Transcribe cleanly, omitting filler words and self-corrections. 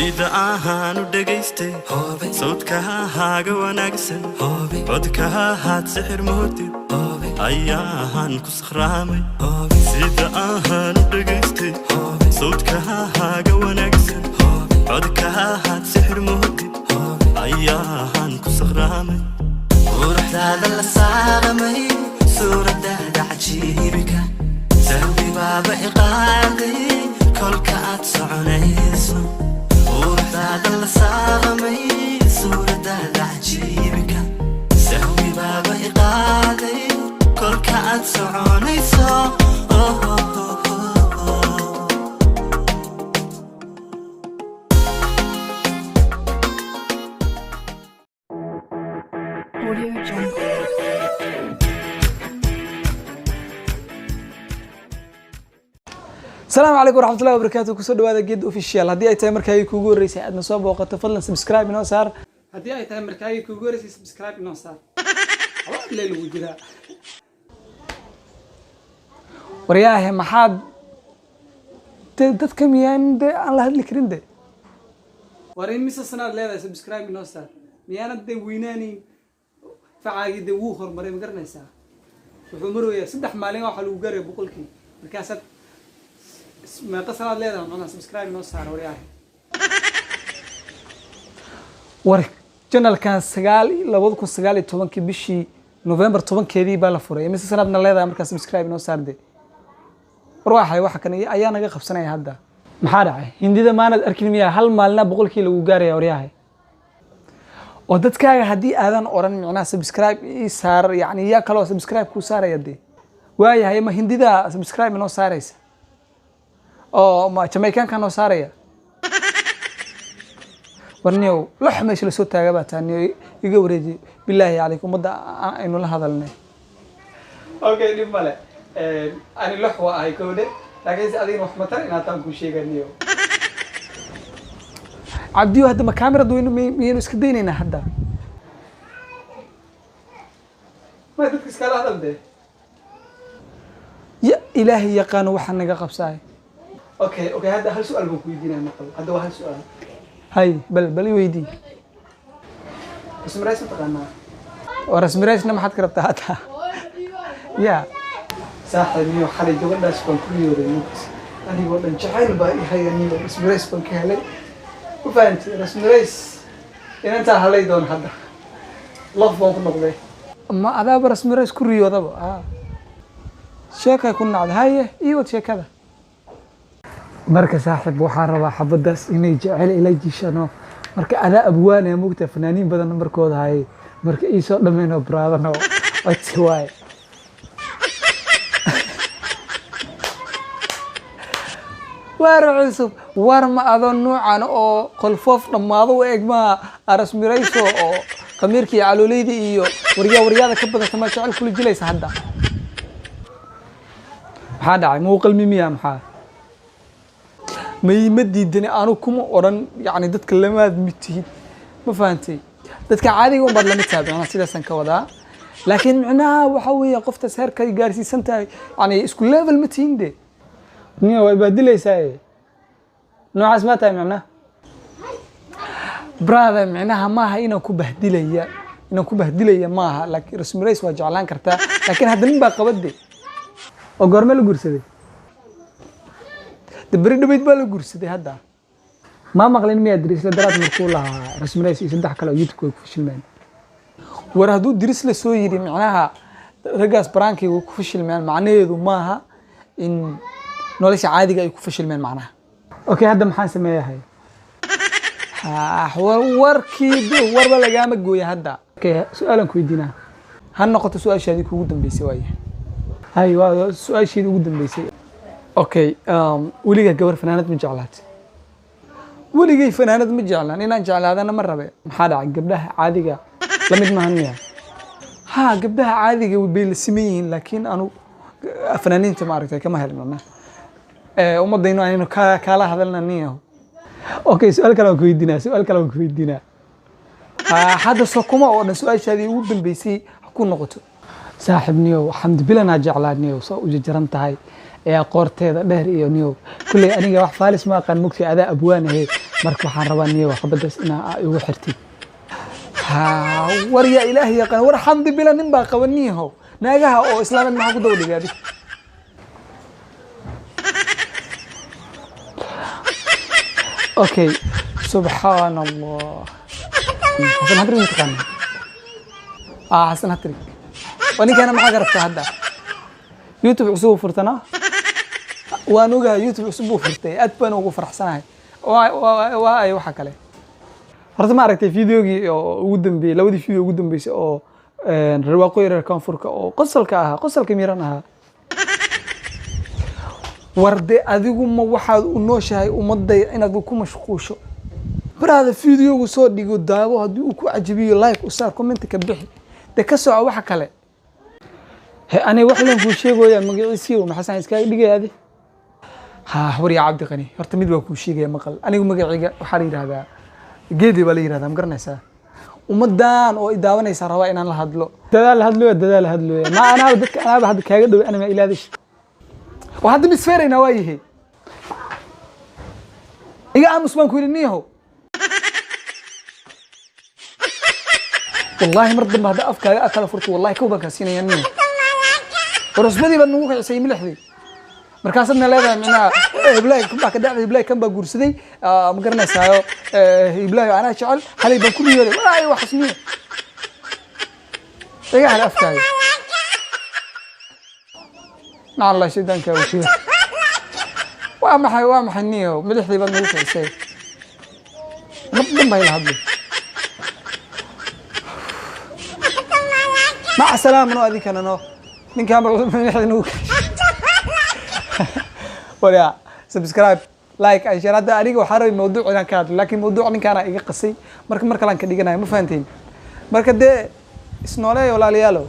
Sida ahaan u dhegaystay sawdkahaaga wanaagsan, codkahaad sixir moodid ayaan ku sakhraamay. Sida ahaan u dhegaystay sawdkahaaga wanaagsan, codkahaad sixir moodid ayaan ku sakhraamay. Quruxdaada la saaqamay, suuradaada cajiibika, sahwi baaba iqaaday kolka aad soconayso. Quruxdaada la saaqamay, suuradaada cajiibika, sahwi baaba iqaaday kolka aad soconayso. Oh, oh, oh, oh. Audio Jungle. Asalaamu calaykum waraxmatullahi wabarakaatu. Kusoo dhawaada Geed Official. Haddii ay tahay markaagii kuugu horreysay aadna soo booqato, fadlan subscribe inoo saar. Haddii ay tahay markaagii kuugu horreysay, subscribe inoo saar. Waa lee lagu jiraa. Waryaahe, maxaad de dadka miyaan de aan la hadli karin de? War in mise sanaad leedahay subscribe inoo saar? Miyaanad de weynaanayn? Facaagii de wuu horumaray, ma garanaysaa? Wuxuu maroyaa 3 maalin waxaa lagu gaaraya 100-kii. Markaasaad meeqa sanaad leedahay macnaha subscribe inoo saar? Waryaahe, war channelkan sagaal 2019-kii bishii November 10-keedii baa la furay. Imise sanaadna leedahay markaa subscribe inoo saar de? War waxay waxa kan ayaa naga qabsanaya hadda. Maxaa dhacay? Hindida maanad arkin miyaa? Hal maalina 100-kii lagu gaaraya. Waryahay, oo dadkaaga haddii aadan oran micnaha subscribe ii saar, yani yaa kaloo subscribe kuu saaraya dee? Waayahay, ma hindida subscribe inoo saaraysa oo ma Jamaicanka noo saaraya? War niyow, lox meesha lasoo taaga baa taa. Niyow, iga wareeji, bilaahi calaykum, ummadda aynu la hadalnay. Okay, dhib male, ani lox waa ahay kowdhe, laakiinse adigna wax matar inaad taan kuu sheega. Niyow Cabdiyo, hadda ma kaamirad weynu miyaynu iska daynaynaa hadda? Ma dadka iskala hadal dee? Ya Ilaahay yaqaano waxaa naga qabsaay. Okay, hadda hal su-aal baan ku weydiinaya. Maqal, hadda waa hal su-aal. Hay, bal i weydii. Rasmi Rays ma taqaanaa? Oo Rasmi Raysna maxaad ka rabtaa hadda? Ya saaxiib, niyo xalay gabadhaas baan ku riyooday mugti. Anigoo dhan jacayl baa i haya niyo. Rasmi Rays baan ka helay, ma fahanti? Rasmi Rays inantaa halay doon hadda, love baan ku noqday. Ma adaaba Rasmi Rays ku riyoodaba? Sheekay ku nacday. Haye, ii wad sheekada. Marka saaxiib, waxaan rabaa xabadaas inay jecel ila jishano. Marka adaa abwaanaya, mugta fanaaniin badan markooda haye. Marka iisoo dhameyno braadano, codsi waaye. Waar cusub, war ma adoo nuucan oo qolfoof dhammaado u eg maa arasmirayso oo khamiirka iyo calooleyda iyo waryaa waryaada ka badata maa jecel kula jilaysa hadda? Maxaa dhacay? Ma u qalmi miya? Maxaa may ma diidani? Anu kuma odhan yani dadka lamaad mid tihid, ma fahantay? Dadka caadiga un baad lamid tahay, macnaha sidaasaan ka wadaa. Laakiin micnaha waxa weeye qoftaas heerkay gaarsiisan tahay, yani isku level ma tihin de. Niya way baadilaysaa noocaas ma tahay macnaha, brother. Micnaha maaha inaan ku bahdilaya maaha, laakiin Rasmi Rays waa jeclaan kartaa, laakiin hadda nin baa qabade. Oo goorme la guursaday de? Beri dhaweyd baa la guursaday. Hadda ma maqlin miyaa Dirisle daraad markuu lahaa Rasmi Rays iyo saddex kale oo YouTube way ku fashilmeen? War hadduu Dirisle soo yidhi micnaha raggaas baraankii way ku fashilmeen, macnaheedu maaha in nolosha caadiga ay ku fashilmeen macnaha. Okay, hadda maxaan sameeyahay? War warkii de warba lagaama gooya hadda. Okay, su-aalan ku weydiinaa, ha noqoto su-aashaadii kuugu dambeysay. Waaye, hay, waa su-aasheedii ugu dambeysay. Okay, weligaa gabar fanaanad ma jeclaatay? Weligay fanaanad ma jeclaan, inaan jeclaadana ma rabe. Maxaa dhacay? Gabdhaha caadiga lamid maahan miya? Ha, gabdhaha caadiga bay la siman yihiin, laakiin anu fanaaniinta ma aragtay kama helin macnaha. Ummadaynu aynu kaala hadalna niyaho. Okay, su-aal kale aan ku weydiinaa, su-aal kale aan ku weydiinaa. Hadda sokuma oo dhan su-aashaadii ugu dambeysay ha ku noqoto. Saaxiib niyow, Xamdi Bilanaa jeclaa niyow, soo u jajaran tahay ee qoorteeda dheer iyo niyow kulley aniga wax faalis ma aqaan, mugti adaa abwaanahe. Marka waxaan rabaa niyo xabadaas inaa igu xirtid. Ha, war yaa Ilaahay yaqaan, war Xamdi Bila nin baa qaba niyahow. Naagaha oo islaameed maxaa ku daba dhigay adig? Okay, subxaan Allah. Xasan Hatrig ma taqaanaa? Ah, Xasan Hatrig waa ninkaana. Maxaa ka rabtaa hadda? YouTube cusub uu furtanaa, waan ogahay. YouTube cusub buu furtay, aad baan ugu faraxsanahay. Waa ay waxa kale horta ma aragtay videogii oo ugu dambeeyey, labadii video ugu dambeysay oo reer waqooyi, reer koonfurka oo qosolka ahaa, qosolka miran ahaa? War de adigu ma waxaad u nooshahay ummadday inaad ku mashquusho? Baraada videogu soo dhigo, daawo, haddii uu ku cajabiyo like u saar, comment ka bixi, de ka soco waxa kale. He, aniga wax leen kuu sheegooya, magaciisii maxasan iskaga dhigaya adi? Ha, war yaa Cabdi Qani, horta mid waa kuu sheegaya, maqal. Anigu magacayga waxaa la yidhahdaa Geedi baa la yidhahdaa, ma garanaysaa? Ummaddan oo i daawanaysaa rabaa inaan la hadlo. Dadaal hadlooya, dadaal hadlooya. Ma anaaba dadka anaaba hadda kaaga dhow, anama ilaadish oo hadda misfeeraynaa. Waa yahay, iga aamus baan ku yidhi niyahow. Wallaahi mar dambe hadda afkaaga aad kala furto, wallahi kow baan kaa siinaya niyo. War cusbadii baad nagu kicisay, milixdii. Markaasadna leedahay micnaha heblaay kan baa ka dhacday, heblaay kan baa guursaday. Ma garanaysaayo, heblaay anaa jecel, xalay baan ku riyooday. Walaahi waxaas niyo, iga hel afkaaga. Nacalla shaydaanka wakiil. Waa maxay, waa maxay niyo? Milixdii baad nagu kicisay. Mar dhan baa ila hadlay. Maca salaama no, adinkana no, ninkaan milixdii nagu kicisay. Waryaa, subscribe, like and share. Hadda aniga waxaa rabay mawduuc inaan ka hadlo, laakiin mawduuc ninkaana iga qasay. Marka mar kalaan ka dhiganayo, ma fahanteen? Marka dee isnooleeya walaalayaalow.